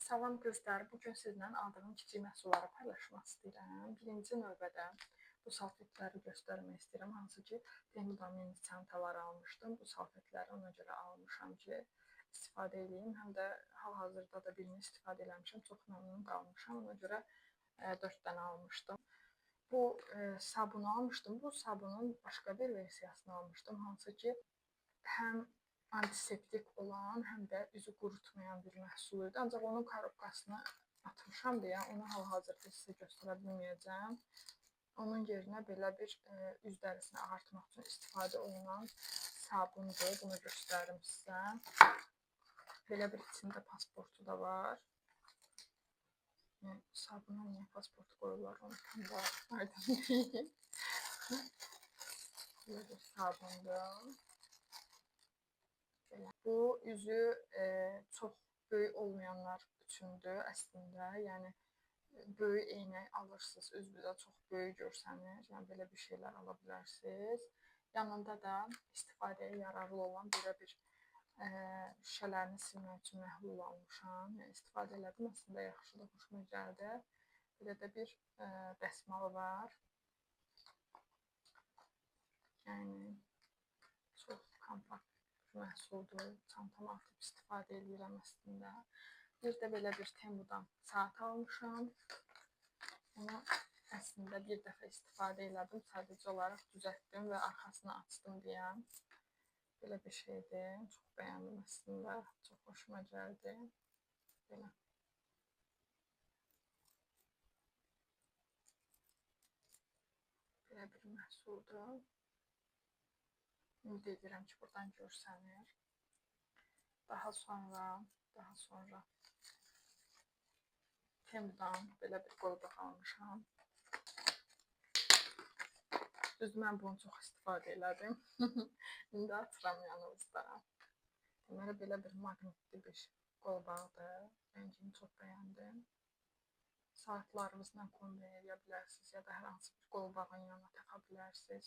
Salam qızlar, bugün sizlə aldığım kiçik məhsulları paylaşmaq istəyirəm. Birinci növbədə bu salfetləri göstərmək istəyirəm. Hansı ki, Temudan mini çantalar almışdım. Bu salfetləri ona görə almışam ki, istifadə edeyim. Həm də hal-hazırda da birini istifadə eləmişəm. Çox məmnun qalmışam. Ona görə 4 dənə almışdım. Bu sabunu almışdım. Bu sabunun başqa bir versiyasını almışdım. Hansı ki, həm antiseptik olan, həm də üzü qurutmayan bir məhsul idi. Ancaq onun korobkasını atmışam deyə onu hal-hazırda sizə göstərə bilməyəcəm. Onun yerinə belə bir üz dərisini ağartmaq üçün istifadə olunan sabundur. Bunu göstərim sizə. Belə bir içində pasportu da var. Yəni, sabuna niyə pasport qoyurlar, onu tam da aydın deyil. Belə bir sabundur. Belə. Bu üzü çox böyük olmayanlar üçündür əslində. Yəni böyük eynək alırsınız, üz-üzə çox böyük görsənir. Yəni belə bir şeylər ala bilərsiniz. Yanında da istifadəyə yararlı olan belə bir şüşələrini silmək üçün məhlul almışam. Yəni istifadə elədim, əslində yaxşıdır, xoşuma gəldi. Belə də bir dəsmalı var. Yəni çox kompakt məhsuldur. Çantama atıb istifadə eləyirəm əslində. Bir də belə bir Temudan saat almışam. Onu əslində bir dəfə istifadə elədim. Sadəcə olaraq düzəltdim və arxasını açdım deyəm. Belə bir şeydir. Çox bəyəndim əslində. Çox xoşuma gəldi. Belə. Belə bir məhsuldur. Ümid edirəm ki, buradan görsənir. Daha sonra Temudan belə bir qolbaq almışam. Düzdür, mən bunu çox istifadə elədim. İndi atıram yanınızda. Deməli, belə bir maqnitli bir qolbaqdır. Rəngini çox bəyəndim. Saatlarınızla kombin edə bilərsiniz ya da hər hansı bir qolbağın yanına taxa bilərsiniz.